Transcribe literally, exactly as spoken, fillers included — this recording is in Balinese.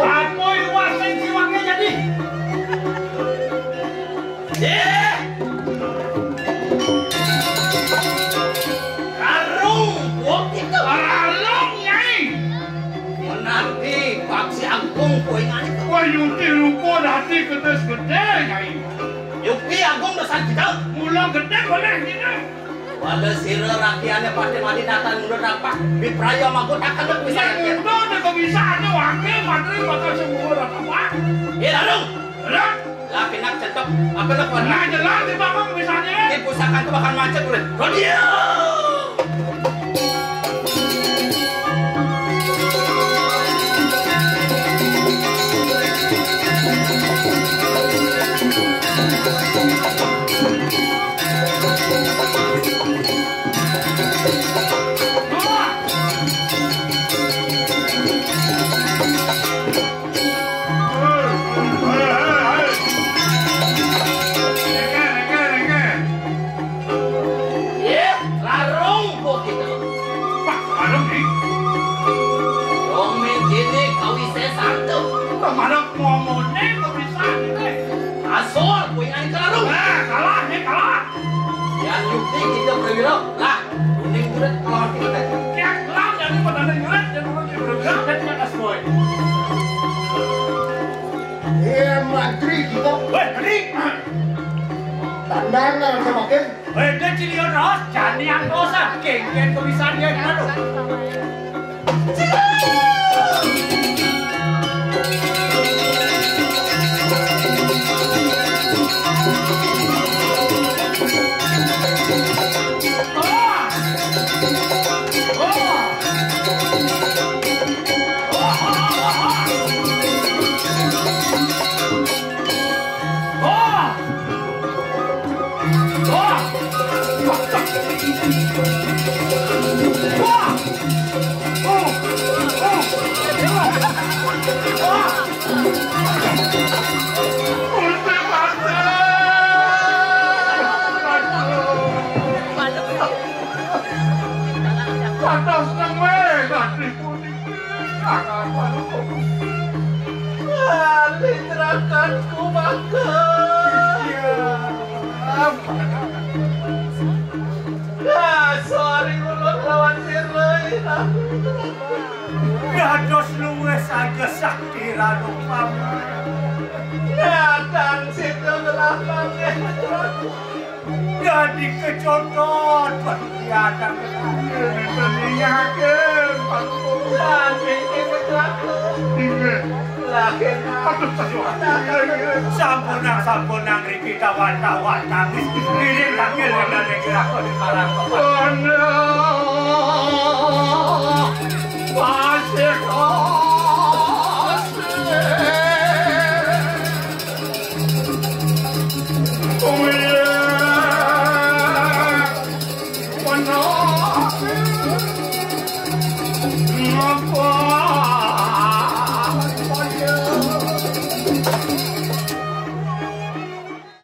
Apa iwak sing siwake jadi? Eh! Karung, wong itu. Karung, Nyai. Menanti Paksi Agung kuwi ngene. Wah, yukti rupa dadi gedhe-gedhe, Nyai. Yukti Agung dosan kita. Mula gedhe boleh dina. Wala sira rakyane padha mati natan mundur rapat. Bipraya mangko tak kelek bisa. Mundur kok bisa anu wakil matri bakal semua rapat. Eh, Karung. Lah, kena cetok. Apa nak warna? Nah, jelas di bawah misalnya. Di pusaka itu bakal macet, udah. Rodia! Ih, larung kok gitu. Wah, larung nih. Wong mengkene kawise santu. Kok malah ngomongnya kok bisa nih? Asal kuwi nang larung. Nah, kalah nih, kalah. Yang yukti kita prawira. Lah, kuning kulit kalau kita. Ya, kalah jadi pada yuret dan menurut prawira dan nyakas boy. Iya, mantri kita. Weh, tadi. Tandang nang semakin. Weh, dia cilian ros, jani yang dosa. Kengken kebisan dia, aduh. Pantas nang weh, Gusti puniki. Linterakanku mangga. Iya. Nah, sorry ulun lawan sira, Ira. Dados luwih saja sakti rano pamit. Datang situ gelah manggih putraku. Dadi kecotot pengkhianat. Nenten yakin, Pak. Dadi kecotot. Inggih. Lagi. Aduh, aduh. Sampunang, sampunang riki tawar-tawar tangis. Diri tangil ngendane gerak di karang.